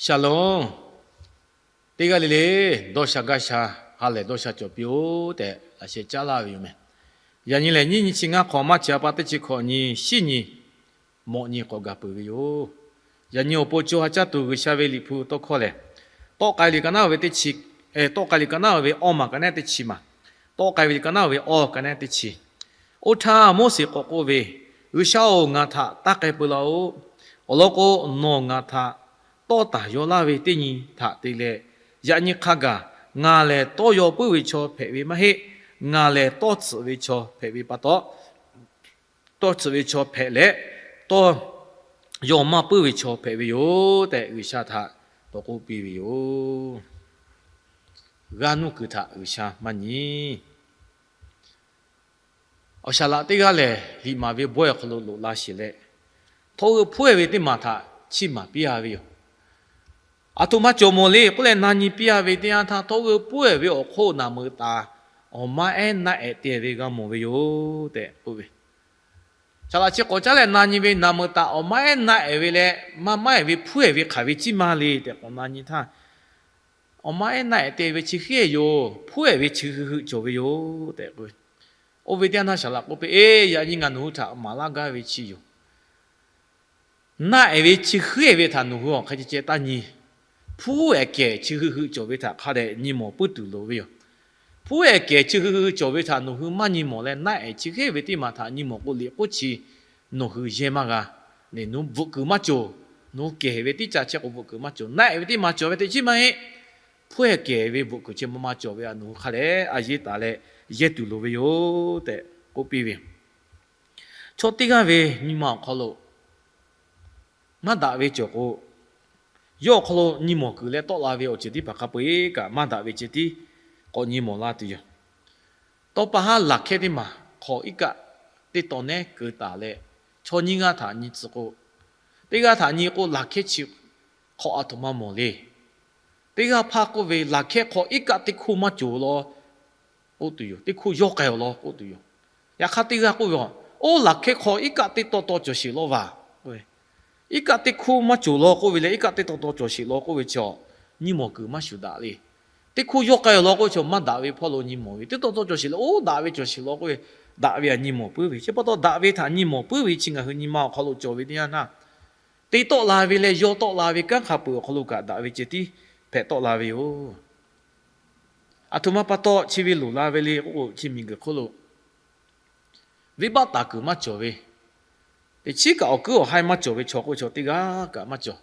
Shalom. Teˇ g'aˇ le le, dawˇ sha gaˇ sha, ha lehˬ dawˇ sha cawˬ piˇ-oˆ tehꞈ laꞈ sheh caˉ laˇ ve yoˬ meh. Yaꞈ nyi lehˬ, nyiˇ nyi chi ngaˇ hk'awꞈ maˇ chi a pa teˇ chi hkawꞈ nyi, shiˉ nyi, mawꞈ nyi k'awꞈ gaˬ peuˬ ve yoˬ. Yaꞈ nyi awˬ pon co ha caˇ tuˬ G'uiˬsha ve Liꞈ hpu tawˇ hkawˇ lehˬ, Tawˆ k'ai liꞈ ka naˉ ve teˇ chi, Tawˆ k'ai liꞈ ka naˉ ve awˇ maˬ ka neˉ teˇ chi maˬ, Tawˆ k'ai ve liꞈ ka naˉ ve awˇ ka neˉ teˇ chi. Oˇ htaˇ Moˉseˍ k'awꞈ k'oˆ ve, G'uiˬsha-oˬ, ngaˬ htaꞈ taˇ k'ai peu laˇ-oˆ. Awˬ lawn k'o, nawˬ ngaˬ htaꞈ tawˇ taˍ yaw laˇ ve teˇ nyi htaꞈ te leh, yaꞈ nyi hk'a gaˬ ngaˬ lehˬ tawˇ yaw puiˉ ve chaw hpehꞈ ve maˇ heˆ. Ngaˬ lehˬ tawˇ tsuhꞈ ve chaw hpehꞈ ve pa taw, tawˇ tsuhꞈ ve chaw hpehꞈ leh, tawˇ yaw maˇ puiˉ ve chaw hpehꞈ ve yoˬ tehꞈ, G'uiˬsha htaꞈ k'awꞈ k'oˆ piˇ ve yoˬ. G'aˇ nuˇ kuiˬ htaꞈ G'uiˬsha maˇ nyi. Awˬ shaˍ laꞈ teˇ g'aˇ lehˬ, liꞈ maˍ ve bawehˇ awˬ hk'aw lo loꞈ la sheˍ leh, htawˇ g'euˆ hpuˉ-ehˍ ve teˇ maˬ htaꞈ chiˇ maˍ piˇ-a ve yoˬ. Aˬ htoꞈ ma cawˬ mawˬ le k'oˆ leh na nyi piˇ-a ve teˇ yanˇ htaˇ, htawˇ g'euˆ hpuˉ-ehˍ ve awˬ hk'oˆ naˬ meuꞈ taˍ awˬ maˇ ehˉ naˆ ehˍ te ve g'a mawˬ ve yoˬ tehꞈ k'oˆ ve. Shaˍ laꞈ chi k'awꞈ caˉ leh na nyi ve, naˬ meuꞈ taˍ awˬ maˇ ehˉ naˆ ehˍ ve leh maˇ maˇ ehˍ ve hpuˉ-ehˍ ve hk'aˬ ve ciˉ maˇ le tehꞈ k'awꞈ na nyi htaˇ, awˬ maˇ ehˉ naˆ ehˍ te ve chi hk'e yoˬ. Hpuˉ-ehˍ ve chi hui hui cawˬ ve yoˬ tehꞈ k'oˆ ve. Oˇ ve teˇ yanˇ htaˇ shaˍ laꞈ k'oˆ piˇ, Eˬ, yaꞈ nyi ngaˬ nawˬ hui htaꞈ maˍ laˇ gaˇ ve chi yoˬ. Naˆ ehˍ ve chi hk'e ve htaꞈ nawˬ hui awˬ hk'aˬ ceh ceh taˇ nyi. Hpuˉ-ehˍ kehˬ chi hui hui cawˬ ve htaꞈ hk'a dehꞈ nyi mawˬ puiˉ tuˬ loˍ ve yoˬ. Hpuˉ-ehˍ kehˬ chi hui hui cawˬ ve htaꞈ nawˬ hui maˇ nyi mawˬ leh, naˆ ehˍ chi hk'e ve teˇ maˬ htaꞈ nyi mawˬ k'o, liꞈ k'oˆ chi nawˬ hui yehˇ maˇ g'a. Nawˬ hui bvuhꞈ kuiˬ maˇ cawˬ. Nawˬ hui kehˬ ve tiˉ ca chehˇ k'o, bvuhꞈ kuiˬ maˇ cawˬ. Naˆ ehˍ ve teˇ maˬ cawˬ ve teˇ chiˉ maˇ heˆ. Hpuˉ-ehˍ kehˬ ve bvuhꞈ kuiˬ chi maˇ maˇ cawˬ ve htaꞈ nawˬ hui hk'a dehꞈ a yeˇ taˍ leh yehˇ tuˬ loˍ ve yoˬ tehꞈ k'oˆ piˇ ve. Chaw teˇ g'aˇ ve nyi ma awˬ hk'aw lo maˇ daꞈ ve cawˬ k'o, yawˇ awˬ hk'aw lo nyi mawˬ kuiˬ leh tawˆ la ve awˬ ceuˬ teˇ hpaˍ hk'a peu-eˬ kaꞈ maˇ daꞈ ve ceh tiˉ k'awꞈ nyi mawˬ la tuˬ yoˬ. Tawˇ pa haˉ laˬ hkehˇ teˇ maˬ hk'awꞈ iˉ kaˆ teˇ taw nehˉ keu taˍ leh, chaw nyiˇ g'aˇ htaꞈ nyi tcuh k'o, teˇ g'aˇ htaꞈ nyi k'o, laˬ hkehˇ chi hk'awꞈ aˬ htoꞈ ma mawˬ le. Teˇ g'aˇ hpaˇ k'oˆ ve, laˬ hkehˇ hk'awꞈ iˉ kaˆ teˇ hkoˇ maˇ cawˬ law k'oˆ tuˬ yoˬ. Teˇ hkoˇ yawˇ k'ai awˬ lawn k'oˆ tuˬ yoˬ. Yaꞈ hk'aˇ teˇ g'aˇ k'oˆ ve, Oˇ, laˬ hkehˇ hk'awꞈ iˉ kaˆ teˇ taw taw cawˬ sheˍ law vaˬ. Iˉ kaˆ teˇ hkoˇ maˇ cawˬ law k'oˆ ve leh, iˉ kaˆ teˇ taw taw cawˬ sheˍ law k'oˆ ve chaw, nyi mawˬ kuiˬ maˇ shuˍ daꞈ le. Teˇ hkoˇ yawˇ k'ai awˬ lawn k'oˆ ve chaw, maˇ daꞈ ve hpawˇ lo nyi mawˬ ve, teˇ taw taw cawˬ sheˍ law, oˇ, daꞈ ve cawˬ sheˍ law k'oˆ ve, daꞈ ve htaꞈ nyi mawˬ puiˉ ve. Chi pa taw daꞈ ve htaꞈ nyi mawˬ puiˉ ve chi ngaˬ hui nyi ma awˬ hk'aw lo cawˬ ve teˇ yanˇ htaˇ, te tawˆ la ve leh yaw tawˆ la ve kanˉ hk'a peuˬ awˬ hk'aw lo kaꞈ daꞈ ve ceh tiˉ hpehꞈ tawˆ la ve yoˬ. Aˬ htoꞈ ma pa taw chi ve loˍ la ve le k'oˆ k'o, chi miˬguiˬ hk'oˆ lo venˇbaˆ taˍ kuiˬ maˇ cawˬ ve, teꞈ chiˉ kaꞈ awˬ kuiˉ awˬ haiˇ maˇ cawˬ ve chaw k'oˆ ve chaw teˇ g'aˇ kaꞈ maˇ cawˬ.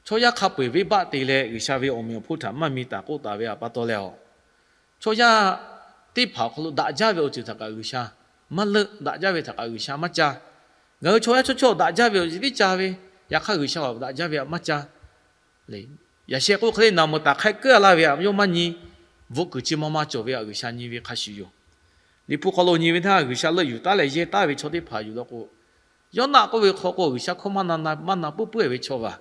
Chaw yaˇ hk'a peu-eˬ venˇbaˆ te leh G'uiˬsha ve awˬ meꞈ awˬ hponˇ htaꞈ maˇ mi taˍ k'oˆ taˍ ve pa taw leh, a, chaw yaˇ teˇ hpaˍ awˬ hk'aw lo daꞈ jaˇ ve awˬ ceuˬ htaꞈ kaꞈ G'uiˬsha maˇ leuˆ, daꞈ jaˇ ve htaꞈ kaꞈ G'uiˬsha maˇ caˇ. Ngaˬ hui chaw yaˇ chawˇ chawˇ daꞈ jaˇ ve awˬ ceuˬ tiˉ caˇ ve, yaꞈ hk'aˇ G'uiˬsha daꞈ jaˇ ve htaꞈ maˇ caˇ. Yaꞈ sheh k'oˆ hk'e le, naˬ meuꞈ taˍ hk'ai keu laˇ ve htaꞈ yawˇ maˇ nyi. Bvuhꞈ kuiˬ chi ma ma cawˬ ve htaꞈ G'uiˬsha nyi ve hk'a shuˍ yoˬ. Liꞈ hpu hk'aw lo nyi ve htaˇ, G'uiˬsha leuˆ yuˬ taˉ leh yehˇ taˉ ve chaw teˇ hpaˍ yuˬ law k'o, Yoˇnaˆ k'oˆ ve hk'aw k'o, G'uiˬsha hkawˇ maˇ na, maˇ na puiˉ puiˉ ve chaw vaˬ.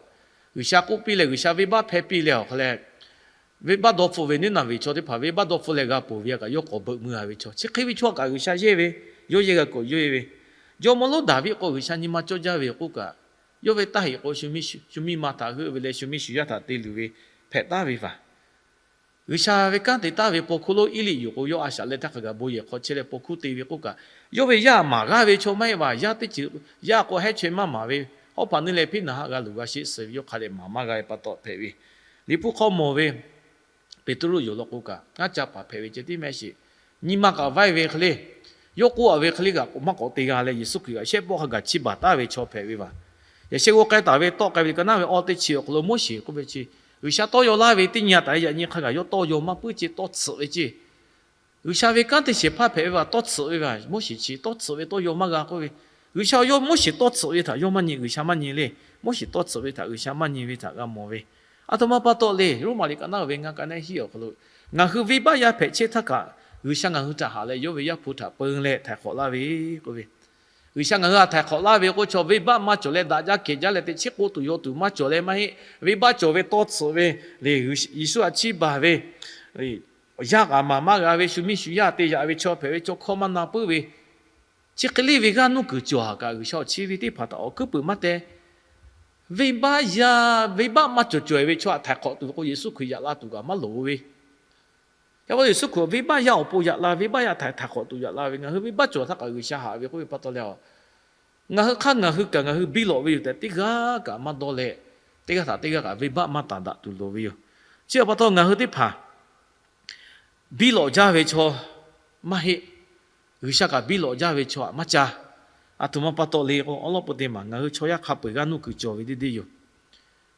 G'uiˬsha k'oˆ piˇ leh, G'uiˬsha venˇbaˆ hpehˇ piˇ leh awˬ hk'a leh, venˇbaˆ dawˇ hpfuh ve Niˉnaˍveˍ chaw teˇ hpaˍ venˇbaˆ dawˇ hpfuh leh g'a ponˬ ve htaꞈ kaꞈ yawˇ k'awꞈ beuꞈ meuˇ-a ve chaw, chi hk'e ve chaw kaꞈ G'uiˬsha yehˇ ve, yawˇ yehˇ g'a k'awꞈ yawˇ e ve, jawˇmawˇ lonˉ Daˍviˆ k'o G'uiˬsha nyi ma cawˇ jaˇ ve k'oˆ kaꞈ, yawˇ ve taˇ heꞈ k'o shu miˇ shu, shu miˇ ma htaꞈ heuˆ ve leh shu miˇ shu yaˇ htaꞈ te luˬ ve hpehꞈ taˍ ve vaˬ. G'uiˬsha ve kanˉ te taˍ ve paw hkuˇ lonˉ Eˇliˆ yoˬ k'o, yawˇ a shaꞈ leh htaˇ hk'a gaˬ bon yehˬ hk'aw chehˇ leh paw hkuˇ te ve k'oˆ kaꞈ, yawˇ ve yaˇ maˍ g'aˇ ve chaw maˇ heˆ vaˬ. Yaˇ teˇ ceuˬ, yaˇ k'o hehˉ chaweh maˇ maˍ ve, hawˉ hpaꞈ neˇ leh hpiˉ naˍ haˆ g'a luˬ g'a sheˆ suh ve yawˇ hk'a dehꞈ maˍ maˇ g'a ve pa taw hpehꞈ ve. Liꞈ hpu hk'aw mawˬ ve Peˍtruˆ yoˬ law k'o kaꞈ, ngaˇ ca paˍ hpehꞈ ve ceh tiˉ mehˆ sheˍ. Nyi ma kaꞈ vaiˇ ve hk'e le, yawˇ k'oˆ-a ve hk'e le kaꞈ maˇ k'awꞈ te g'a leh, Yeˍsuˆ Hkriꞈ kaꞈ shehˆ pawˆ hk'a gaˬ chiˇ baˬ taˍ ve chaw hpehꞈ ve vaˬ. Yaꞈ sheh g'aw k'ai taˍ ve Tawˆ k'ai ve liꞈ ka naˉ ve awˇ teˇ chi awˬ hk'aw lo Moˉseˍ k'oˆ ve chi, G'uiˬsha tawˇ yaw laˇ ve teˇ nyi a taꞈ yaꞈ nyi hk'a gaˬ yawˇ tawˇ yaw maˇ puiˉ ceˇ, tawˇ tsuhꞈ ve ceˇ. G'uiˬsha ve kanˉ te shehˍ hpaˇ hpehꞈ ve vaˬ, tawˇ tsuhꞈ ve vaˬ. Moˉseˍ chi tawˇ tsuhꞈ ve tawˇ yaw maˇ g'a k'oˆ ve, G'uiˬsha yawˇ Moˉseˍ tawˇ tsuhꞈ ve htaꞈ yawˇ maˇ nyi, G'uiˬsha maˇ nyi le. Moˉseˍ tawˇ tsuhꞈ ve htaꞈ G'uiˬsha maˇ nyi ve htaꞈ g'a mawˬ ve. Aˬ htoꞈ ma pa taw le, Roˉmaꞈ liꞈ ka naˉ ve ngaˇ ka neˉ hiˆ awˬ hk'aw lo, ngaˬ hui venˇbaˆ yaˇ hpehꞈ chehˇ htaˇ kaꞈ, G'uiˬsha ngaˬ hui htaꞈ haꞈ leh yawˇ ve Yaˇ hpu htaꞈ peun leh htaiˍ hk'awꞈ laˇ ve k'oˆ ve, G'uiˬsha ngaˬ hui htaꞈ htaiˍ hk'awꞈ laˇ ve k'o, chaw venˇbaˆ maˇ cawˬ leh daꞈ jaˇ kehˬ jaˇ leh teꞈ chiˉ k'oˆ tuˬ yaw tuˬ maˇ cawˬ leh maˇ heˆ. Venˇbaˆ cawˬ ve tawˇ tsuhꞈ ve le, Yeˍsuˆ htaꞈ chiˇ baˬ ve, yaˇ kaꞈ maˍ maˇ g'a ve, shu miˇ shu yaˇ te yaꞈ ve chaw hpehꞈ ve, chaw hkawˇ maˇ na puiˉ ve, chi hk'e le ve g'aˇ nuˇ kuiˬ cawˬ haˍ kaꞈ, G'uiˬsha awˬ chi ve teˇ hpaˍ htaꞈ awˬ hkuiˉ puiˍ maˇ teh. venˇbaˆ yaˇ, venˇbaˆ maˇ cawˬ cawˬ-e ve chaw htaꞈ htaiˍ hk'awꞈ tuˬ ve k'o, Yeˍsuˆ Hkriꞈ yaꞈ la tuˬ kaꞈ maˇ loˍ ve. Yaꞈ pa taw Yeˍsuˆ Hkriꞈ venˇbaˆ yaˇ awˬ pon yaꞈ la, venˇbaˆ yaˇ htaꞈ htaiˍ hk'awꞈ tuˬ yaꞈ la ve. Ngaˬ hui venˇbaˆ cawˬ htaˇ kaꞈ G'uiˬsha haꞈ ve k'oˆ ve pa taw leh, ngaˬ hui hk'aˇ ngaˬ hui kaꞈ ngaˬ hui biˇ lawꞈ ve yoˬ tehꞈ teˇ g'aˇ kaꞈ maˇ dawˇ leh, teˇ g'aˇ htaꞈ teˇ g'aˇ kaꞈ venˇbaˆ maˇ taˍ daꞈ tuˬ loˍ ve yoˬ. Chi pa taw ngaˬ hui teˇ hpaˍ biˇ lawꞈ jaˇ ve chaw maˇ heˆ. G'uiˬsha kaꞈ biˇ lawꞈ jaˇ ve chaw htaꞈ maˇ ca. Aˬ htoꞈ ma pa taw le k'o, awˉ lawˉ peu teˇ maˬ ngaˬ hui chaw yaˇ hk'a peu-eˬ g'aˇ nuˇ kuiˬ cawˬ ve deˇ deˇ yoˬ.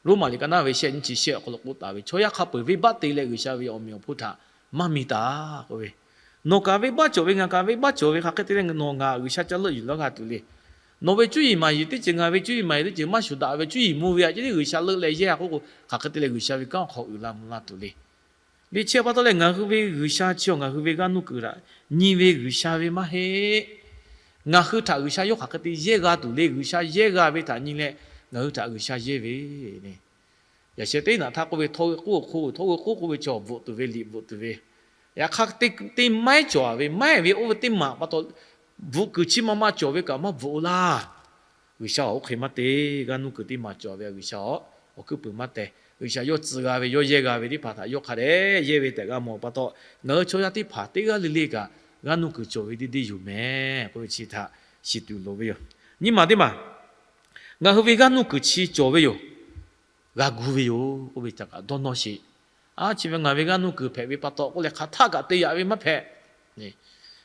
Roˉmaꞈ liꞈ ka naˉ ve shehˆ nyiˇ chi shehˆ awˬ hk'aw lo k'oˆ taˍ ve, chaw yaˇ hk'a peu-eˬ venˇbaˆ te leh G'uiˬsha ve awˬ meꞈ awˬ hponˇ htaꞈ maˇ mi taˍ k'oˆ ve, nawˬ kaꞈ venˇbaˆ cawˬ ve, ngaˬ kaꞈ venˇbaˆ cawˬ ve hk'aˬ hk'e te leh nawˬ ngaˬ G'uiˬsha ca leuˆ yuˬ laˇ g'a tuˬ le. Nawˬ ve cuˇ yiˍ maˍ yiˍ teˇ ceuˬ ngaˬ ve cuˇ yiˍ maˍ yiˍ teˇ ceuˬ maˇ shuˍ daꞈ ve, cuˇ yiˍ mvuh ve htaꞈ ceh tiˉ G'uiˬsha leuˆ leh yehˇ k'oˆ k'o, hk'aˬ hk'e te leh G'uiˬsha ve kanˉ hk'aw uiˍ la mvuh la tuˬ le. Liꞈ chi pa taw leh ngaˬ hui ve G'uiˬsha chi awˬ ngaˬ hui ve g'aˇ nuˇ kuiˬ htaꞈ nyi ve G'uiˬsha ve maˇ heˆ. Ngaˬ hui htaꞈ G'uiˬsha yawˇ hk'aˬ hk'e te yehˇ g'a tuˬ le, G'uiˬsha yehˇ g'a ve htaꞈ nyi leh ngaˬ hui htaꞈ G'uiˬsha yehˇ ve le. Yaꞈ sheh teˇ naꞈ htaˇ k'oˆ ve, htawˇ g'euˆ k'oˆ, htawˇ g'euˆ k'oˆ k'oˆ ve chaw bvuhꞈ tuˬ ve, liꞈ bvuhꞈ tuˬ ve. Yaꞈ hk'aˇ teˇ maiˉ cawˬ ve, maiˉ ve oˇ ve teˇ maˬ pa taw bvuhꞈ kuiˬ chi ma ma cawˬ ve kaꞈ maˇ bvuhꞈ-o laˇ. G'uiˬsha awˬ oˇ hk'e maˇ te. G'aˇ nuˇ kuiˬ teˇ maˬ cawˬ ve G'uiˬsha awˬ kuiˉ puiˍ maˇ teh. G'uiˬsha yawˇ tcuh g'a ve, yawˇ yehˇ g'a ve teˇ hpaˍ htaꞈ yawˇ hk'a dehꞈ yehˇ ve tehꞈ g'a mawˬ pa taw, ngaˬ hui chaw yaˇ teˇ hpaˍ teˇ g'aˇ le le kaꞈ g'aˇ nuˇ kuiˬ cawˬ ve deˇ deˇ yoˬ mehˍ k'oˆ ve chi htaꞈ shiˍ tuˬ loˍ ve yoˬ. Nyi maˬ teˇ maˬ, ngaˬ hui ve g'aˇ nuˇ kuiˬ chi cawˬ ve yoˬ. G'a gu ve yoˬ k'oˆ ve htaꞈ kaꞈ dawˇ nawˇ sheˍ. A, chi ve ngaˬ ve g'aˇ nuˇ kuiˬ hpehꞈ ve pa taw k'oˆ leh hk'aˬ htaˆ kaꞈ te yaꞈ ve maˇ hpehꞈ.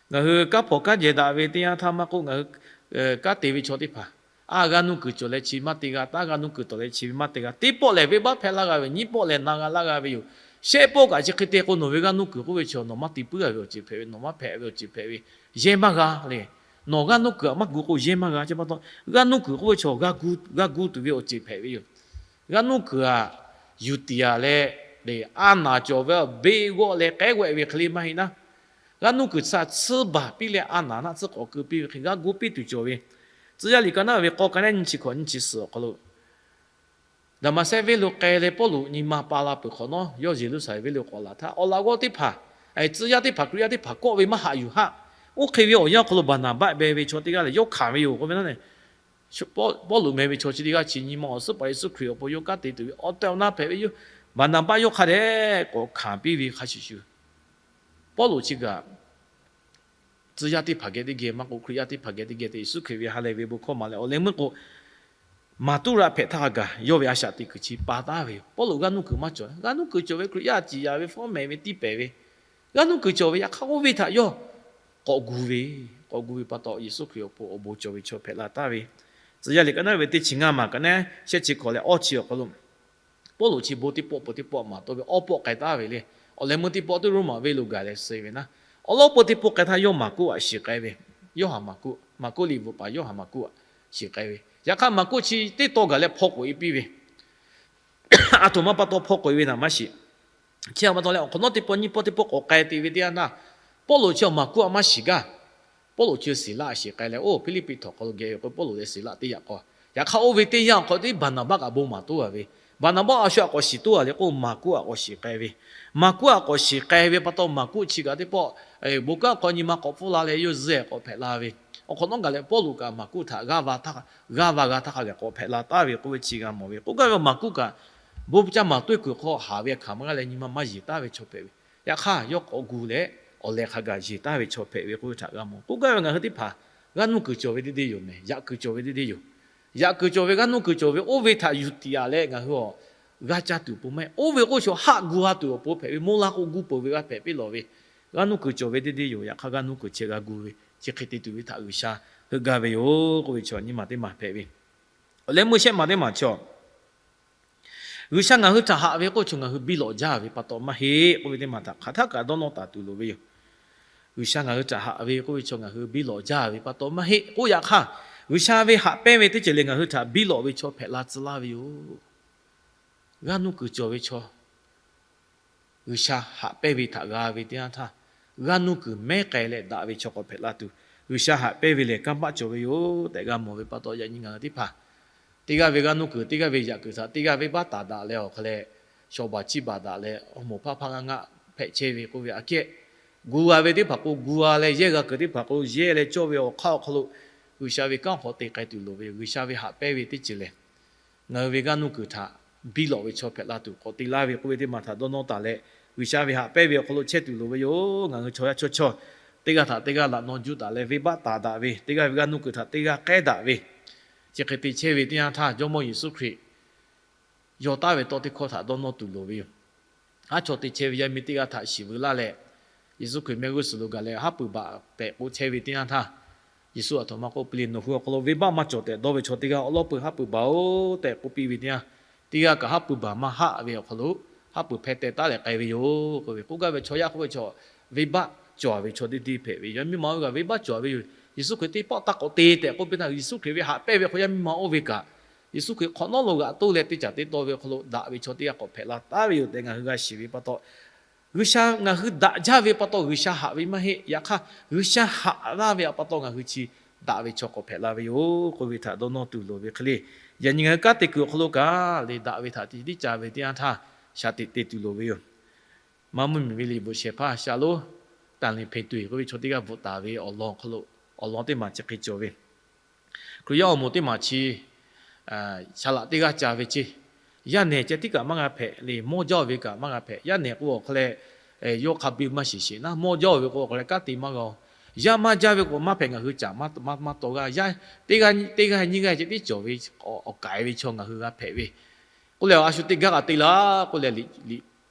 Ngaˬ hui kanˉ hpawnˬ kanˉ jehˬ daꞈ ve teˇ yanˇ htaˇ maˇ k'oˆ, ngaˬ hui kanˉ te ve chaw teˇ hpaˍ, a, g'aˇ nuˇ kuiˬ cawˬ leh chi maˇ te g'a, taˇ g'aˇ nuˇ kuiˬ cawˬ leh chi ve maˇ te g'a. Teˇ pawˆ lehˬ venˇbaˆ hpehˇ laˇ g'a ve, nyiˇ pawˆ lehˬ na g'a laˇ g'a ve yoˬ. Shehˆ pawˆ kaꞈ chi hk'e te k'o, nawˬ ve g'aˇ nuˇ kuiˬ k'oˆ ve chaw nawˬ maˇ te puiˉ g'a ve awˬ ceuˬ hpehꞈ ve, nawˬ maˇ hpehꞈ ve awˬ ceuˬ hpehꞈ ve, yehˇ maˇ g'a le. Nawˬ g'aˇ nuˇ kuiˬ htaꞈ maˇ gu k'o yehˇ maˇ g'a. Chi pa taw g'aˇ nuˇ kuiˬ k'oˆ ve chaw g'a gu tuˬ ve awˬ ceuˬ hpehꞈ ve yoˬ. G'aˇ nuˇ kuiˬ htaꞈ yuˬ tiˍ-a leh, a naˍ cawˬ ve beˆ g'awˆ leh k'ehˉ g'awˆ-e ve hk'e le maˇ heˆ naˉ. G'aˇ nuˇ kuiˬ chi htaꞈ tsuhˇ baˬ piˇ leh a naˍ naˆ tcuhˉ k'awꞈ keu piˇ ve hk'e g'a gu piˇ tuˬ cawˬ ve. Tcuh yaˇ liꞈ ka naˉ ve k'aw ka naˉ nyiˇ chi hkawꞈ nyiˇ chi suhˍ awˬ hk'aw lo, Daˍmaˍsehˇ venˇ lo k'ai leh Pawˇluꞈ nyi ma pa la peuˬ hk'awꞈ nawˉ, yawˇ Yeˍruˆsaˍlehnˍ venˇ lo k'awꞈ laˬ htaˇ, awˬ laꞈ g'awˇ teˇ hpaˍ, tcuh yaˇ teˇ hpaˍ, Hkriꞈ yaˇ teˇ hpaˍ kawˆ ve maˇ haꞈ yuˬ haˆ. Oˇ hk'e ve awˬ yanˇ awˬ hk'aw lo Baˍnaˍbaˆ beh ve chaw teˇ g'aˇ lehˬ yawˇ hkanˍ ve yoˬ k'oˆ ve naˉ. Pawˇluꞈ meh ve chaw chi teˇ g'aˇ chi nyi ma awˬ suhˉ paˍ Yeˍsuˆ Hkriꞈ awˬ pon yawˇ kanˉ te tuˬ ve awˬ tehˬ awˬ na hpehꞈ ve yoˬ. Baˍnaˍbaˆ yawˇ hk'a dehꞈ k'awꞈ hkanˍ piˇ ve hk'a shuˍ shuˍ, Pawˇluꞈ chi kaꞈ tcuh yaˇ teˇ hpaˍ geh teˇ geh maˇ k'oˆ, Hkriꞈ yaˇ teˇ hpaˍ geh teˇ geh te Yeˍsuˆ Hkriꞈ ve ha lehˬ ve bon hkawˇ maˍ leh awˬ leh meuˇ k'o, maˍ tuˉ raˆ hpehꞈ htaˇ g'a gaˬ yawˇ ve a shaꞈ teꞈ kuiˬ chi pa taˉ ve yoˬ. Pawˇluꞈ g'aˇ nuˇ kuiˬ maˇ cawˬ. G'aˇ nuˇ kuiˬ cawˬ ve Hkriꞈ yaˇ ciˍ yaˍ ve fawˉ mehˍ ve tiˇ pehˍ ve, g'aˇ nuˇ kuiˬ cawˬ ve yaꞈ hk'aˇ oˇ ve htaꞈ yawˇ k'awꞈ gu ve, k'awꞈ gu ve pa taw Yeˍsuˆ Hkriꞈ awˬ pon awˬ bon cawˬ ve chaw hpehꞈ la taˍ ve. Tcuh yaˇ liꞈ ka naˉ ve teˇ chi ngaˇ maˬ ka naˉ shehˆ chi hkawꞈ leh awˇ chi awˬ hk'aw lo, Pawˇluꞈ chi bon teˇ pawˆ peuˬ teˇ pawˆ maˍ taw ve awˇ pawˆ k'ai taˍ ve le. Awˬ leh meuˇ teˇ pawˆ teˇ Roˉmaꞈ venˇ lo gaˬ leh suh ve naˉ, awˬ lawn peuˬ teˇ pawˆ k'ai htaˇ yawˇ Maˍkuˆ htaꞈ shiˍ k'ai ve, Yoˇhanˬ Maˍkuˆ, Maˍkuˆ liꞈ bvuhꞈ paˍ Yoˇhanˬ Maˍkuˆ htaꞈ shiˍ k'ai ve. Yaꞈ hk'aˇ Maˍkuˆ chi teˇ taw gaˬ leh hpaw k'oꞈ-e piˇ ve, aˬ htoꞈ ma pa taw hpaw k'oꞈ-e ve htaꞈ maˇ shiˍ. Chi pa taw leh awˬ hk'awꞈ nawˉ teˇ pawˆ nyiˇ pawˆ teˇ pawˆ k'awꞈ k'ai te ve teˇ yanˇ htaˇ, Pawˇluꞈ chi Maˍkuˆ htaꞈ maˇ shiˍ gaˇ. Pawˇluꞈ chi Siˍlaˆ shiˍ k'ai leh, oˇ Hpiˇliˇpiˆ htawnˍ hk'aw lo geh ve k'o Pawˇluꞈ leh Siˍlaˆ teˇ yanˇ k'o, yaꞈ hk'aˇ oˇ ve teˇ yanˇ awˬ hk'aw lo Baˍnaˍbaˆ kaꞈ bon maˍ toˇ a ve, Baˍnaˍbaˆ a shu htaꞈ k'awꞈ shiˍ toˇ a leh k'o Maˍkuˆ htaꞈ k'awꞈ shiˍ k'ai ve. Maˍkuˆ htaꞈ k'awꞈ shiˍ k'ai ve pa taw Maˍkuˆ chi kaꞈ teˇ pawˆ bon kanˉ hk'aw nyi ma k'awꞈ pfuhˇ la leh yawˇ zuhˇ k'awꞈ hpehꞈ la ve. Awˬ hk'awꞈ nawˉ gaˬ leh Pawˇluꞈ kaꞈ Maˍkuˆ htaꞈ g'aˇ va g'aˇ va g'a htaˇ hk'a gaˬ k'awꞈ hpehꞈ la taˍ ve k'oˆ ve chi g'a mawˬ ve. K'oˆ gaˇ ve Maˍkuˆ kaꞈ bon ca maˍ tuˇ kuiˬ hk'aw haˍ ve hkanˍ maˇ g'a leh nyi ma maˇ yeˬ taˍ ve chaw hpehꞈ ve. Yaꞈ hk'aˇ yawˇ k'awꞈ gu leh awˬ leh hk'a gaˬ yeˬ taˍ ve chaw hpehꞈ ve k'oˆ ve htaꞈ g'a mawˬ. K'oˆ gaˇ ve ngaˬ hui teˇ hpaˍ g'aˇ nuˇ kuiˬ cawˬ ve deˇ deˇ yoˬ mehˍ. Yaꞈ kuiˬ cawˬ ve deˇ deˇ yoˬ. Yaꞈ kuiˬ cawˬ ve, g'aˇ nuˇ kuiˬ cawˬ ve, oˇ ve htaꞈ yuˬ tiˍ a leh ngaˬ hui awˬ g'aˇ caˇ tuˬ pon maˇ heˆ. Oˇ ve k'oˆ chaw haˆ gu ha tuˬ awˬ pon hpehꞈ ve, mawˇ la k'o gu peuˬ ve g'a hpehꞈ piˇ lawˬ ve. G'aˇ nuˇ kuiˬ cawˬ ve deˇ deˇ yoˬ. Yaꞈ hk'aˇ g'aˇ nuˇ kuiˬ chi g'a gu ve, chi hk'e te tuˬ ve htaꞈ G'uiˬsha heuˆ gaˇ ve yoˬ k'oˆ ve chaw nyiˇ maˬ teˇ maˬ hpehꞈ ve. Awˬ leh meuˇ shehˆ maˬ teˇ maˬ chaw G'uiˬsha ngaˬ hui htaꞈ haꞈ ve k'oˆ chaw ngaˬ hui biˇ lawꞈ jaˇ ve pa taw maˇ heˆ k'oˆ ve teˇ maˬ htaꞈ hk'aˬ htaˆ kaꞈ dawˇ nawˇ taˍ tuˬ loˍ ve yoˬ. G'uiˬsha ngaˬ hui htaꞈ haꞈ ve k'oˆ ve chaw ngaˬ hui biˇ lawꞈ jaˇ ve pa taw maˇ heˆ. K'oˆ yaꞈ hk'aˇ, G'uiˬsha ve haꞈ pehnˇ ve teˇ ceuˬ lehˬ ngaˬ hui htaꞈ biˇ lawꞈ ve chaw hpehꞈ la tcuh laˇ ve yoˬ. G'aˇ nuˇ kuiˬ cawˬ ve chaw G'uiˬsha haꞈ pehnˇ ve htaꞈ g'a ve teˇ yanˇ htaˇ, g'aˇ nuˇ kuiˬ mehˉ k'ai leh daꞈ ve chaw k'awꞈ hpehꞈ la tuˬ, G'uiˬsha haꞈ pehnˇ ve lehˬ kanˇ paˆ cawˬ ve yoˬ tehꞈ g'a mawˬ ve pa taw, yaꞈ nyi ngaˬ hui teˇ hpaˍ teˇ g'aˇ ve g'aˇ nuˇ kuiˬ, teˇ g'aˇ ve yaꞈ kuiˬ htaꞈ teˇ g'aˇ venˇbaˆ taˍ daꞈ leh awˬ hk'aw leh, shawˍ baˬ chiˇ baˬ daꞈ leh awˬ moˍ hpaˇ hpaˇ ngaˆ ngaˆ hpehꞈ chehˇ ve k'oˆ ve aꞈ kehˉ, gu g'a ve teˇ hpaˍ k'o gu g'a leh, yehˇ g'a kuiˬ teˇ hpaˍ k'o yehˇ leh cawˇ ve awˬ hk'aˇ awˬ hk'aw lo G'uiˬsha ve kanˉ hk'aw te k'ai tuˬ loˍ ve yoˬ. G'uiˬsha ve haꞈ pehnˇ ve teˇ ceuˬ lehˬ ngaˬ hui ve g'aˇ nuˇ kuiˬ htaꞈ biˇ lawꞈ ve chaw hpehꞈ la tuˬ k'awꞈ te laˇ ve k'oˆ ve teˇ maˬ htaꞈ dawˇ nawˇ taˍ leh, G'uiˬsha ve haꞈ pehnˇ ve awˬ hk'aw lo chehˇ tuˬ loˍ ve yoˬ. Ngaˬ hui chaw yaˇ chaw chaw teˇ g'aˇ htaꞈ teˇ g'aˇ laꞈ naw juˇ taˍ leh, venˇbaˆ taˍ daꞈ ve, teˇ g'aˇ ve g'aˇ nuˇ kuiˬ htaꞈ teˇ g'aˇ k'ehˉ daꞈ ve, chi hk'e te chehˇ ve teˇ yanˇ htaˇ, Jawˇmawˇ Yeˍsuˆ Hkriꞈ yaw taˍ ve tawˇ teˇ hkawˇ htaꞈ dawˇ nawˇ tuˬ loˍ ve yoˬ. Aˉ chaw te chehˇ ve yaˇ miˇ teˇ g'aˇ htaꞈ shiˍ veu laˇ leh, Yeˍsuˆ Hkriꞈ mehˆ g'uˇ suhˍ lo gaˬ leh haˉ pui baˬ tehꞈ k'oˆ chehˇ ve teˇ yanˇ htaˇ, Yeˍsuˆ aˬ htoꞈ ma k'oˆ piˇ le, Nawˬ hui awˬ hk'aw lo venˇbaˆ maˇ cawˬ tehꞈ dawˇ ve chaw teˇ g'aˇ awˉ lawˉ peuˬ haˉ pui baˬ-oˬ tehꞈ k'oˆ piˇ ve teˇ yanˇ, teˇ g'aˇ kaꞈ haˉ pui baˬ maˇ haˆ ve awˬ hk'aw lo, haˉ pui hpeh teh taˉ leh k'ai ve yoˬ k'oˆ ve. K'oˆ gaˇ ve chaw yaˇ k'oˆ ve chaw, venˇbaˆ cawˬ ve chaw teˇ deˇ hpehꞈ ve yoˬ. Yaˇ miˇ ma oˇ g'aˇ venˇbaˆ cawˬ ve yoˬ. Yeˍsuˆ Hkriꞈ teˇ pawˆ taˇ k'awꞈ te tehꞈ k'oˆ piˇ htaˇ, Yeˍsuˆ Hkriꞈ ve haꞈ pehnˇ ve hk'aw yaˇ miˇ ma oˇ ve kaꞈ, Yeˍsuˆ Hkriꞈ hk'awꞈ nawˉ lo g'aꞈ toˇ leh teˇ caˬ teˇ taw ve awˬ hk'aw lo daꞈ ve chaw teˇ g'aˇ k'awꞈ hpehꞈ la taˉ ve yoˬ tehꞈ ngaˬ hui g'a shiˍ ve pa taw, G'uiˬsha ngaˬ hui daꞈ jaˇ ve pa taw G'uiˬsha haꞈ ve maˇ heˆ. Yaꞈ hk'aˇ, G'uiˬsha haꞈ laˇ ve pa taw ngaˬ hui chi daꞈ ve chaw k'awꞈ hpehꞈ la ve yoˬ k'oˆ ve htaꞈ dawˇ nawˇ tuˬ loˍ ve hk'e le. Yaꞈ nyi ngaˬ hui kanˉ te kuiˬ awˬ hk'aw lo kaꞈ le, daꞈ ve htaꞈ tiˉ tiˉ ca ve teˇ yanˇ htaˇ, shaˍ tiꞈ te tuˬ loˍ ve yoˬ. Maˇ mvuhˇmiˬ ve liꞈ bvuhꞈ shehˍ hpaˇ shaˍ lonˉ taˍ liꞈ hpeꞈ tuˬ k'oˆ ve chaw teˇ g'aˇ bvuhꞈ taˍ ve awˬ lawn awˬ hk'aw lo, awˬ lawn teˇ maˬ chi hk'e cawˬ ve, Hkriꞈ yaˇ awˬ moˍ teˇ maˬ chi shaˍ laꞈ teˇ g'aˇ ca ve ceˇ. Yaˇ nehˬ ceh tiˉ kaꞈ maˇ g'a hpehꞈ le, mawˇ jaˇ-oˬ ve kaꞈ maˇ g'a hpehꞈ. Yaˇ nehˬ k'o awˬ hk'aw leh yawˇ hk'a biˇ maˇ shiˍ sheˍ naˉ, mawˇ jaˇ-oˬ ve k'o awˬ hk'aw leh kanˉ te maˇ g'a-oˬ. Yaˇ maˇ jaˇ ve k'o maˇ hpehꞈ, ngaˬ hui caˍ maˇ taw g'a. Yaˇ teˇ g'aˇ nyiˇ g'aˇ ceh tiˉ cawˬ ve awˬ k'ai ve chaw ngaˬ hui g'a hpehꞈ ve k'oˆ leh, a shu teˇ gaˇ kaꞈ te laˇ k'oˆ leh, liꞈ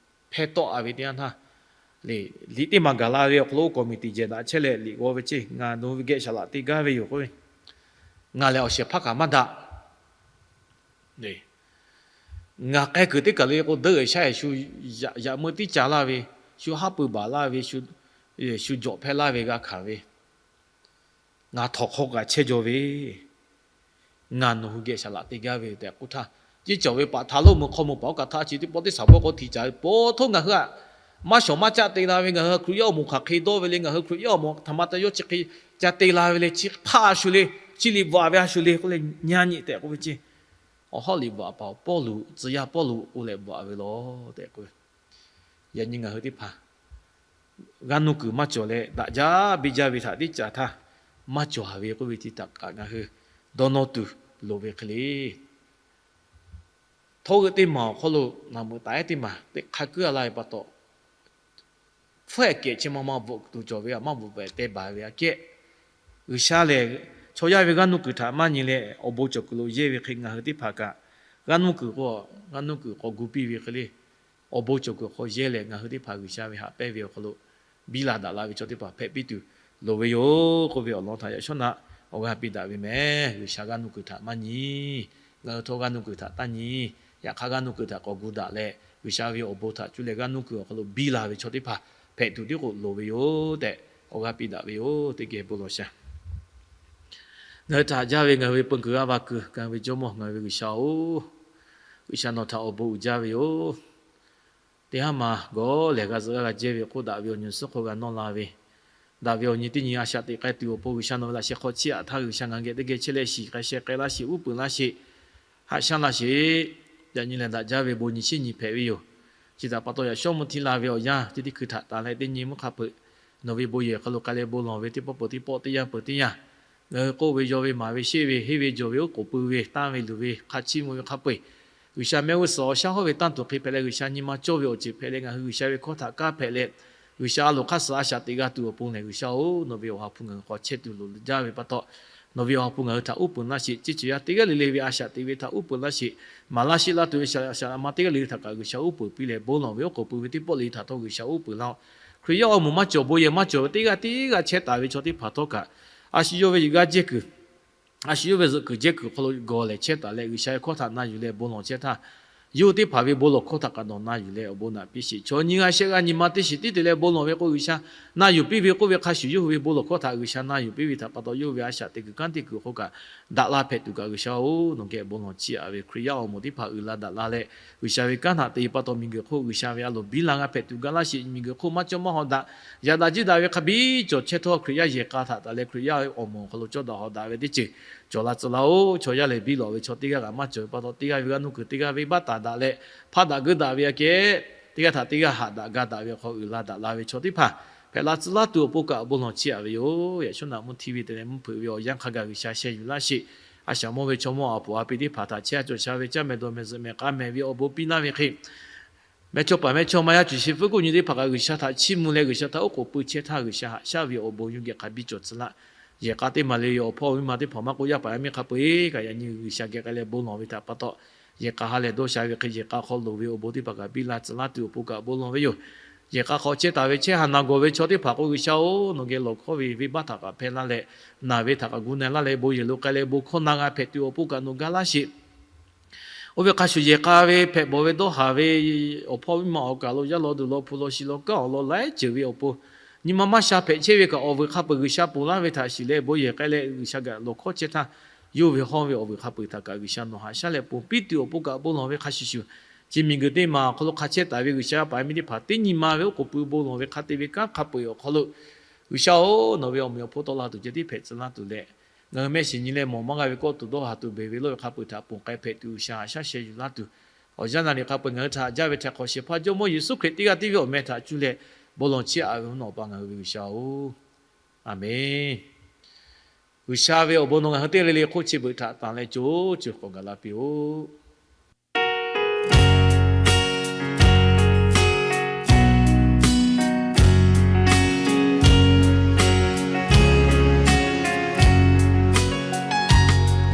hpehˇ tawˆ-a ve teˇ yanˇ htaˇ, liꞈ teˇ maˬ gaˬ la ve awˬ hk'aw lo committee jehˬ daꞈ chehˇ leh liꞈ g'aw ve ceˇ, Ngaˬ nawˬ hui ve geh shaˍ laꞈ te gaˇ ve yoˬ k'oˆ ve, ngaˬ lehˬ awˬ shehˍ hpaˇ kaꞈ maˇ daꞈ. Ngaˬ k'ai kuiˬ teˇ kaˬ le k'o, dawˇ-e shaˉ-e shu yaꞈ meuˇ tiˉ ca laˇ ve, shu haˉ pui baˬ laˇ ve, shu jawꞈ hpehˇ laˇ ve g'a hkanˍ ve, ngaˬ htawnˍ hk'aw kaꞈ chehˇ jaw ve, ngaˬ nawˬ hui geh shaˍ laꞈ te gaˇ ve tehꞈ k'oˆ htaˇ, ceˇ cawˬ ve paˍ htaꞈ lo meuˬ hk'aw meuˬ paˍ oˇ kaꞈ htaˇ chi teˇ pawˆ teˇ shaˍ pawˆ k'o hti caˍ ve pa taw, ngaˬ hui aꞈ maˇ shawˍ maˇ caˆ te la ve, ngaˬ hui Hkriꞈ yaˇ awˬ moˍ hk'aˬ hk'e dawˇ ve le, ngaˬ hui Hkriꞈ yaˇ awˬ moˍ htaꞈ ma ta yawˇ chi hk'e ca te la ve le, chi hk'aˇ a shu le, chi liꞈ bvuhꞈ ve a shu le k'oˆ leh, nyi nyi tehꞈ k'oˆ ve ceˇ. Awˬ hawˉ liꞈ bvuhꞈ paˍ Pawˇluꞈ, tcuh yaˇ Pawˇluꞈ k'oˆ leh bvuhꞈ ve law tehꞈ k'oˆ ve. Yaꞈ nyi ngaˬ hui teˇ hpaˍ g'aˇ nuˇ kuiˬ maˇ cawˬ leh daꞈ jaˇ biˇ jaˇ ve htaꞈ tiˉ caˍ htaˇ, maˇ cawˬ-a ve k'oˆ ve chi htaꞈ kaꞈ ngaˬ hui dawˇ nawˇ tuˬ loˍ ve hk'e le. Htawˇ g'euˆ teˇ maˬ awˬ hk'aw lo naˬ meuꞈ taˍ ehˉ teˇ maˬ teꞈ hk'a kuiˉ-a laˇ ve pa taw, hpfuhˇ ehˍ kehˬ chi ma ma bvuhꞈ tuˬ cawˬ ve, a maˇ bvuhꞈ pehˍ teh baˬ ve aꞈ kehˉ, G'uiˬsha lehˬ chaw yaˇ ve g'aˇ nuˇ kuiˬ htaꞈ maˇ nyi leh awˬ bon cawˬ kuiˬ lo yehˇ ve hk'e ngaˬ hui teˇ hpaˍ kaꞈ g'aˇ nuˇ kuiˬ k'o, g'aˇ nuˇ kuiˬ k'awꞈ gu piˇ ve hk'e le, awˬ bon cawˬ kuiˬ hk'aw yehˇ leh ngaˬ hui teˇ hpaˍ G'uiˬsha ve haꞈ pehnˇ ve awˬ hk'aw lo biˇ la daꞈ la ve chaw teˇ hpaˍ hpehꞈ piˇ tuˬ loˍ ve yoˬ k'oˆ ve awˬ lawn htaꞈ yaꞈ shawˉ naˆ awˬ g'aˇ piˇ daꞈ ve meh. G'uiˬsha g'aˇ nuˇ kuiˬ htaꞈ maˇ nyi, ngaˬ hui htawˇ g'aˇ nuˇ kuiˬ htaꞈ taˇ nyi. Yaꞈ hk'aˇ g'aˇ nuˇ kuiˬ htaꞈ k'awꞈ gu daꞈ leh G'uiˬsha ve awˬ bon htaꞈ cuˇ leh g'aˇ nuˇ kuiˬ awˬ hk'aw lo biˇ la ve chaw teˇ hpaˍ hpehꞈ tuˬ tiˉ k'o loˍ ve yoˬ tehꞈ awˬ g'aˇ piˇ daꞈ ve yoˬ. Teˇ geh bon lawˬ shaˍ. Ngaˬ hui htaꞈ haꞈ jaˇ ve ngaˬ hui ve peu kuiˬ g'aˇ va kuiˬ ngaˬ hui ve Jawˇmawˇ ngaˬ hui ve G'uiˬsha-oˬ, G'uiˬsha nawˬ htaꞈ awˬ bon uiˍ jaˇ ve yoˬ. Teˇ haˉ ma gawˬ lehˬ g'a zuhꞈ g'a jehˇ ve k'oˆ daꞈ ve awˬ nyi suhˉ hk'aw g'a nawˇ la ve, daꞈ ve awˬ nyi teˇ nyi a shaꞈ teꞈ k'ai tuˬ awˬ pon G'uiˬsha nawˬ ve laꞈ sheh hk'aw chiˇ aꞈ htaˇ G'uiˬsha ngaˬ geh teˇ geh chehˇ leh shiˍ k'ai sheh k'ai laˇ sheˍ, uˉ peunˍ laˇ sheˍ, haꞈ shaˉ laˇ sheˍ. Yaꞈ nyi lehˬ daꞈ jaˇ ve bon nyi shinˉ nyi hpehꞈ ve yoˬ. Chi htaꞈ pa taw yaꞈ shawˉ mvuh hti la ve awˬ yanˇ teˇ teˇ hkui htaꞈ tanˬ leh teˇ nyi mvuhˇ hk'a peuˬ nawˬ ve bon yehˬ hk'aw lo k'ai leh bon lawˬ ve teˇ pawˆ peuˬ teˇ pawˆ teˇ yanˇ peuˬ teˇ yanˇ, ngaˬ hui k'oˆ ve yaw ve maˍ ve sheˆ ve henˇ ve jawˬ ve oˉ k'oˍ pui ve tanˇ ve luˬ ve hk'a chiˇ mvuh ve hk'a peu-eˬ, G'uiˬsha mehˆ g'uˇ suhˍ awˬ shaˉ hawˉ ve tanˇ tuˬ hk'e hpehꞈ leh G'uiˬsha nyi ma cawˇ ve awˬ ceuˬ hpehꞈ leh ngaˬ hui G'uiˬsha ve hkawˇ htaꞈ kaˇ hpehꞈ leh, G'uiˬsha a loˍ hk'aˇ suh a shaꞈ teꞈ g'a tuˬ awˬ pon lehˬ G'uiˬsha-oˬ, nawˬ ve awˬ ha hpu ngaˬ hui k'awꞈ chehˇ tuˬ loˍ jaˇ ve pa taw, nawˬ ve awˬ ha hpu ngaˬ hui htaꞈ uˉ peunˍ laˇ sheˍ. Ceˇ cawˬ yaˇ teˇ g'aˇ le le ve a shaꞈ teꞈ ve htaꞈ uˉ peunˍ laˇ sheˍ. Maˍ laˇ sheˆ laˇ tuˬ ve a shaꞈ a ma teˇ g'aˇ le le htaꞈ kaꞈ G'uiˬsha uˉ peunˍ piˇ leh bon lawˬ ve oˉ k'oˍ pui ve teˇ pawˆ le le htaꞈ htawˇ G'uiˬsha uˉ peunˍ laˇ-oˆ. Hkriꞈ yaˇ awˬ moˍ maˇ cawˬ bon yehˬ maˇ cawˬ ve teˇ g'aˇ teˇ g'aˇ chehˇ taˍ ve chaw teˇ hpaˍ htawˇ kaꞈ, a shu yawˇ ve g'aˇ jehˇ kuiˬ a shu yawˇ ve zuhꞈ kuiˬ jehˇ kuiˬ hk'aw lo gawˬ lehˬ chehˇ taˍ leh G'uiˬsha ve hkawˇ htaꞈ na yuˬ leh bon lawˬ chehˇ htaˇ, yawˇ hui teˇ hpaˍ ve bon lawˬ hkawˇ htaꞈ kaꞈ nawˬ na yuˬ leh awˬ bon naꞈ piˇ sheˍ. Chaw nyi g'a shehˆ g'a nyi ma teˇ shiˍ tiˉ te leh bon lawˬ ve k'o G'uiˬsha na yuˬ piˇ ve k'oˆ ve hk'a shuˍ yawˇ hui ve bon lawˬ hkawˇ htaꞈ G'uiˬsha na yuˬ piˇ ve htaꞈ pa taw yawˇ hui ve a shaꞈ teꞈ kuiˬ kanˉ te kuiˬ hk'oˆ kaꞈ daꞈ la hpehꞈ tuˬ kaꞈ G'uiˬsha-oˬ, nawˬ geh bon lawˬ chiˇ aꞈ ve Hkriꞈ yaˇ awˬ moˍ teˇ hpaˍ uiˍ la daꞈ la leh G'uiˬsha ve kanˉ htaꞈ te pa taw miˬguiˬ hk'oˆ G'uiˬsha ve a loˍ biˇ la g'a hpehꞈ tuˬ ga laˇ sheˍ. Miˬguiˬ hk'oˆ maˇ cawˇ maˇ haw daꞈ, yaꞈ daꞈ jiˇ daꞈ ve hk'a biˇ cawˬ chehˇ htawˇ Hkriꞈ yaˇ yehˬ k'a htaꞈ taˍ leh Hkriꞈ yaˇ ve awˬ moˍ awˬ hk'aw lo cawˇ daꞈ haw daꞈ ve teˇ ceuˬ cawˬ la tcuh laˇ-oˆ. Chaw yaˇ lehˬ biˇ lawˬ ve chaw teˇ g'aˇ kaꞈ maˇ cawˬ ve pa taw teˇ g'aˇ ve g'aˇ nuˇ kuiˬ teˇ g'aˇ venˇbaˆ taˍ daꞈ leh hpaˇ daꞈ geuˆ daꞈ ve aꞈ kehˉ, teˇ g'aˇ htaꞈ teˇ g'aˇ haꞈ daꞈ ga daꞈ ve awˬ hk'aw uiˍ la daꞈ la ve chaw teˇ hpaˍ hpehꞈ la tcuh laˇ tuˬ awˬ pon kaꞈ bon lawˬ chiˇ aꞈ ve yoˬ. Yaꞈ shawˉ naꞈ mvuhˇ hti ve te leh mvuhˇ hpeuꞈ ve awˬ yanˇ hk'a gaˬ G'uiˬsha sheh yuˬ laˇ sheˍ. a shaꞈ mawˇ ve chaw mawˇ awˬ puˍ a pi teˇ hpaˍ htaꞈ chehˇ a cawˬ sha ve caˇ mehˍ dawˬ mehˍ zuhꞈ mehˍ k'a mehˍ ve awˬ bon piˇ laˇ ve hk'e, mehˇchawˇ paˍ mehˇchawˇma yaˇ cuˬ shi fuiˉ kuˆ nyi teˇ hpaˍ kaꞈ G'uiˬsha htaꞈ chiˇ mvuh leh G'uiˬsha htaꞈ oˉ k'oˍ pui chehˇ htaˇ, G'uiˬsha haꞈ shaˉ ve awˬ bon yuˇ geh hk'a biˇ cawˬ tcuh laˇ. Yehˬ k'a teˇ maˬ le yoˬ. Awˬ hpawˇ awˬ miˇ ma teˇ hpaˍ maˇ k'oˆ, yaˇ paˍ yaˇ miˇ hk'a peu-eˬ kaꞈ yaꞈ nyi G'uiˬsha geh k'ai leh bon lawˬ ve htaꞈ pa taw, yehˬ k'a ha lehˬ dawˇ sha ve hk'e yehˬ k'a hk'aw loˍ ve awˬ bon teˇ hpaˍ kaꞈ biˇ la tcuh laˇ tuˬ awˬ pon kaꞈ bon lawˬ ve yoˬ. Yehˬ k'a hk'aw chehˇ taˍ ve chehˇ haˍ naˬ gawˬ ve chaw teˇ hpaˍ k'o, G'uiˬsha-oˬ, nawˬ geh lawˬ hkawˇ ve venˇbaˆ htaꞈ kaꞈ hpehˇ laˇ leh, naˬ ve htaꞈ kaꞈ gu na-e laˇ leh bon yehˬ lo k'ai leh bon hkawˇ na g'a hpehꞈ tuˬ awˬ pon kaꞈ nawˬ ga laˇ sheˍ. Oˇ ve hk'a shuˍ yehˬ k'a ve hpehꞈ bawˬ ve dawˇ haˍ ve awˬ hpawˇ miˇ ma awˬ kaˬ lo yaˇ law duˬ law hpu law shi law kanˉ awˬ lawn laiˉ ceuˬ ve awˬ pon, nyi ma maˇ sha hpehꞈ chehˇ ve kaꞈ awˬ vuiˬ hk'a peu-eˬ G'uiˬsha ponˬ laˇ ve htaꞈ shiˍ leh bon yehˬ k'ai leh G'uiˬsha gaꞈ lawˬ hkawˇ chehˇ htaˇ, yawˇ ve hawˇ ve awˬ vuiˬ hk'a peu-eˬ htaꞈ kaꞈ G'uiˬsha nawˬ haꞈ shaˉ leh ponˬ piˇ tuˬ awˬ pon kaꞈ bon lawˬ ve hk'a shuˍ shuˍ, chi miˬguiˬ teˇ maˬ awˬ hk'aw lo hk'a chehˇ taˍ ve G'uiˬsha yaˇ paˍ yaˇ miˇ teˇ hpaˍ teˇ nyi ma ve oˉ k'oˍ pui bon lawˬ ve hk'a te ve kanˉ hk'a peu-eˬ awˬ hk'aw lo, G'uiˬsha-oˬ, nawˬ ve awˬ meꞈ awˬ hponˇ tawˆ la tuˬ ceh tiˉ hpehꞈ tcuh laˇ tuˬ leh, ngaˬ hui mehˆ shiˍ nyi leh mawˬ maˇ g'a ve kawˆ tuˬ dawˇ haˍ tuˬ beˬ ve lawˇ ve hk'a peu-eˬ htaꞈ ponˬ k'ai hpehꞈ tuˬ G'uiˬsha haꞈ shaˉ sheh yuˬ laˇ tuˬ, awˬ yanˇ naˍ riˍ hk'a peu-eˬ ngaˬ hui htaꞈ haꞈ jaˇ ve htaꞈ hk'awꞈ shehˍ hpaˇ Jawˇmawˇ Yeˍsuˆ Hkriꞈ teˇ g'aˇ tiˉ ve awˬ meh htaꞈ cuˇ leh bon lawˬ chiˇ aꞈ ve mvuhˇ naw awˬ pa ngaˬ hui ve G'uiˬsha-oˬ, Aˍmenˇ. G'uiˬsha ve awˬ bon nawˬ ngaˬ hui teˇ g'aˇ le le hk'oˆ chi beuꞈ htaꞈ tanˬ leh co ceuˬ k'awꞈ gaˬ la piˇ-oˆ.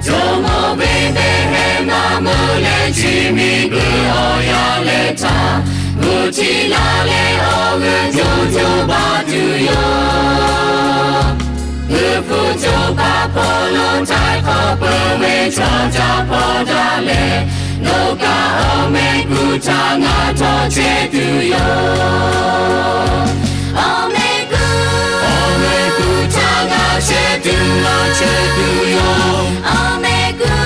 Jawˇmawˇ Behˇbehˇhehˇ maˇ meuˇ leh chi miˬguiˬ awˬ yanˇ leh htaˇ, mvuhˇ tiˉ laˇ leh awˬ g'euˆ co co baˬ tuˬ yoˬ. G'uiˬ hpu co pa hpawˇ lo htaiˍ hk'awꞈ peuˬ ve chaw caˇ hpawˇ daꞈ leh, nawˬ kaꞈ awˬ meh kuˬ htaꞈ ngaˬ htawˇ chehˇ tuˬ yoˬ. Awˬ meh kuˬ, awˬ meh kuˬ htaꞈ ngaˬ chehˇ tuˬ, ngaˬ chehˇ tuˬ yoˬ. Awˬ meh kuˬ,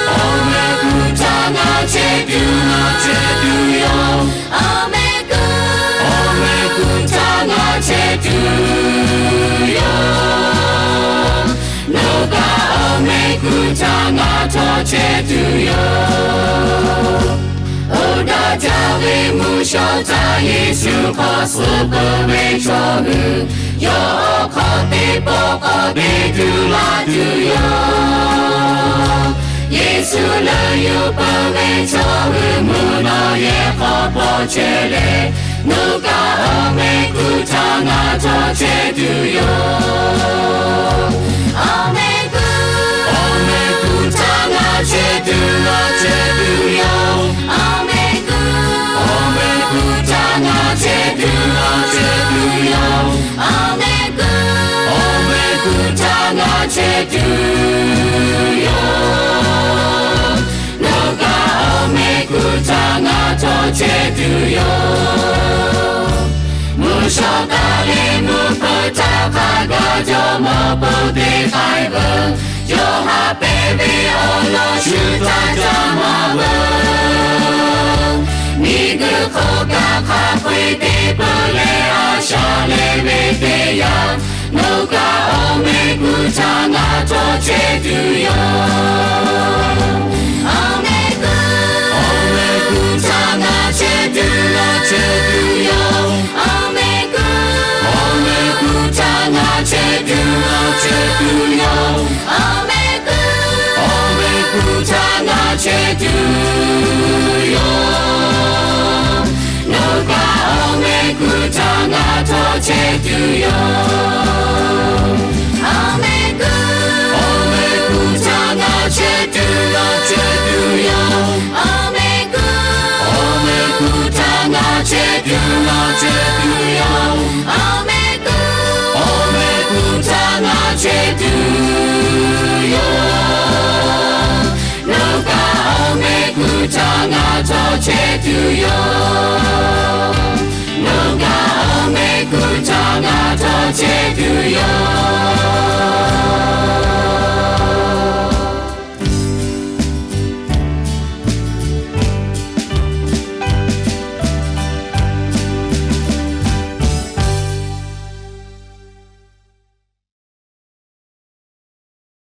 awˬ meh kuˬ htaꞈ ngaˬ chehˇ tuˬ, ngaˬ chehˇ tuˬ yoˬ. Awˬ meh kuˬ, awˬ meh kuˬ htaꞈ ngaˬ chehˇ tuˬ yoˬ. Nawˬ kaꞈ awˬ meh kuˬ htaꞈ ngaˬ htawˇ chehˇ tuˬ yoˬ. Oˇ daꞈ jaˇ ve mvuhˇ shawˉ htaꞈ Yeˍsuˆ hk'aw suh peuˬ ve chaw hui, yawˇ awˬ hk'aw teˇ pawˆ k'awꞈ te tuˬ laˇ tuˬ yoˬ. Yeˍsuˆ leuˬ yuˬ peuˬ ve chaw hui mvuhˇ naw yehˬ hk'aw hpawˇ chehˇ leh, nawˬ kaꞈ awˬ meh kuˬ htaꞈ ngaˬ htawˇ chehˇ tuˬ yoˬ. Awˬ meh kuˬ, awˬ meh kuˬ htaꞈ ngaˬ chehˇ tuˬ, ngaˬ chehˇ tuˬ yoˬ. Awˬ meh kuˬ, awˬ meh kuˬ htaꞈ ngaˬ chehˇ tuˬ, ngaˬ chehˇ tuˬ yoˬ. Awˬ meh kuˬ, awˬ meh kuˬ htaꞈ ngaˬ chehˇ tuˬ yoˬ. Nawˬ kaꞈ awˬ meh kuˬ htaꞈ ngaˬ htawˇ chehˇ tuˬ yoˬ. Mvuhˇ shawˉ taˍ leh mvuhˇ hpeuꞈ htaˇ hk'a gaˬ jawˇmawˇ peuˬ teˇ k'ai veuˬ. Yawˇ haꞈ pehnˇ ve awˬ lawn shu htaˇ caˇ maˇ veuˬ. Miˬguiˬ hk'oˆ kaꞈ hk'a peu-eˬ te peuˬ leh a shaꞈ leh ve teˇ yanˇ, nawˬ kaꞈ awˬ meh kuˬ htaꞈ ngaˬ htawˇ chehˇ tuˬ yoˬ. Awˬ meh kuˬ, awˬ meh kuˬ htaꞈ ngaˬ chehˇ tuˬ, ngaˬ chehˇ tuˬ yoˬ. Awˬ meh kuˬ, awˬ meh kuˬ htaꞈ ngaˬ chehˇ tuˬ, ngaˬ chehˇ tuˬ yoˬ. Awˬ meh kuˬ, awˬ meh kuˬ htaꞈ ngaˬ chehˇ tuˬ yoˬ. Nawˬ kaꞈ awˬ meh kuˬ htaꞈ ngaˬ htawˇ chehˇ tuˬ yoˬ. Awˬ meh kuˬ, awˬ meh kuˬ htaꞈ ngaˬ chehˇ tuˬ, ngaˬ chehˇ tuˬ yoˬ. Awˬ meh kuˬ, awˬ meh kuˬ htaꞈ ngaˬ chehˇ tuˬ, ngaˬ chehˇ tuˬ yoˬ. Awˬ meh kuˬ, awˬ meh kuˬ htaꞈ ngaˬ chehˇ tuˬ yoˬ. Nawˬ kaꞈ awˬ meh kuˬ htaꞈ ngaˬ htawˇ chehˇ tuˬ yoˬ. Nawˬ kaꞈ awˬ meh kuˬ htaꞈ ngaˬ htawˇ chehˇ tuˬ yoˬ.